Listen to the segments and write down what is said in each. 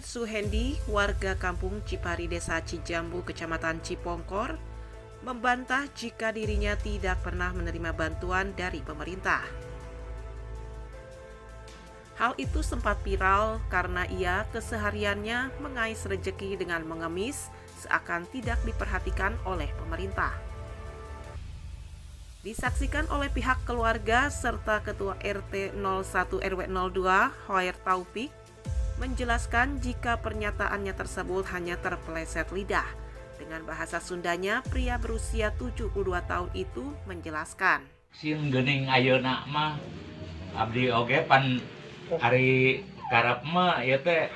Suhendi, warga Kampung Cipari, Desa Cijambu, Kecamatan Cipongkor, membantah jika dirinya tidak pernah menerima bantuan dari pemerintah. Hal itu sempat viral karena ia kesehariannya mengais rejeki dengan mengemis seakan tidak diperhatikan oleh pemerintah. Disaksikan oleh pihak keluarga serta Ketua RT 01 RW 02, Hoir Taufik, menjelaskan jika pernyataannya tersebut hanya terpeleset lidah. Dengan bahasa Sundanya, pria berusia 72 tahun itu menjelaskan. Sing geuning ayeuna mah abdi oge pan ari karep mah ieu teh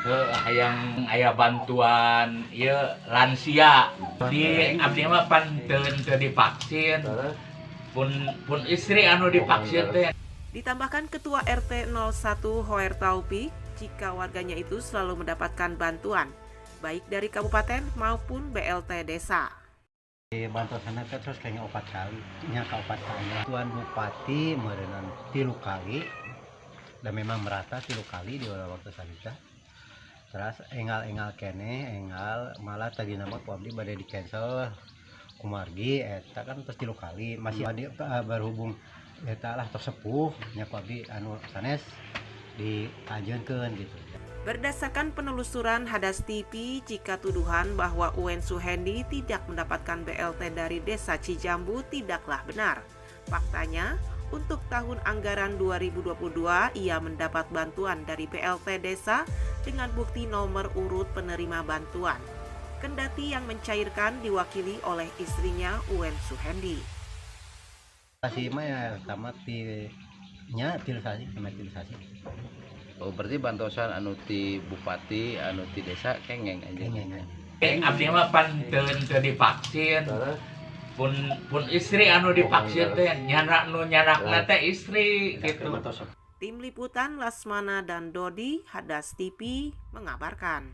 heuh, hayang aya bantuan ieu lansia di abdi mah pan teu teu divaksin, pun pun istri anu divaksin teh. Ditambahkan Ketua RT 01 Hoer Taufik, jika warganya itu selalu mendapatkan bantuan, baik dari kabupaten maupun BLT desa. Bantosan teh terus kayaknya opat kali nya, ka opat kali. Tuan Bupati meureunan tilu kali dan memang merata tilu kali di waktu salita. Terus enggal-enggal keneh, enggal malah tadi nama ku abdi bade di cancel kumargi eta kan terus tilu kali masih adi, berhubung eta lah tos sepuh nya, ku abdi anu sanes diajeunkeun gitu. Berdasarkan penelusuran Hadas TV, jika tuduhan bahwa Uwen Suhendi tidak mendapatkan BLT dari Desa Cijambu tidaklah benar. Faktanya, untuk tahun anggaran 2022 ia mendapat bantuan dari BLT Desa dengan bukti nomor urut penerima bantuan. Kendati yang mencairkan diwakili oleh istrinya, Uwen Suhendi. Kasih mah ya sama ti nya 3 sasih sama 3 sasih. Oh, berarti bantosan anu ti bupati, anu ti desa kengeng aja. Kengeng. Abdi mah pan teu teu divaksin, pun pun istri anu divaksin teh, nyanak nu nyanakna teh istri gitu. Tim Liputan Lasmana dan Dodi, Hadas TV mengabarkan.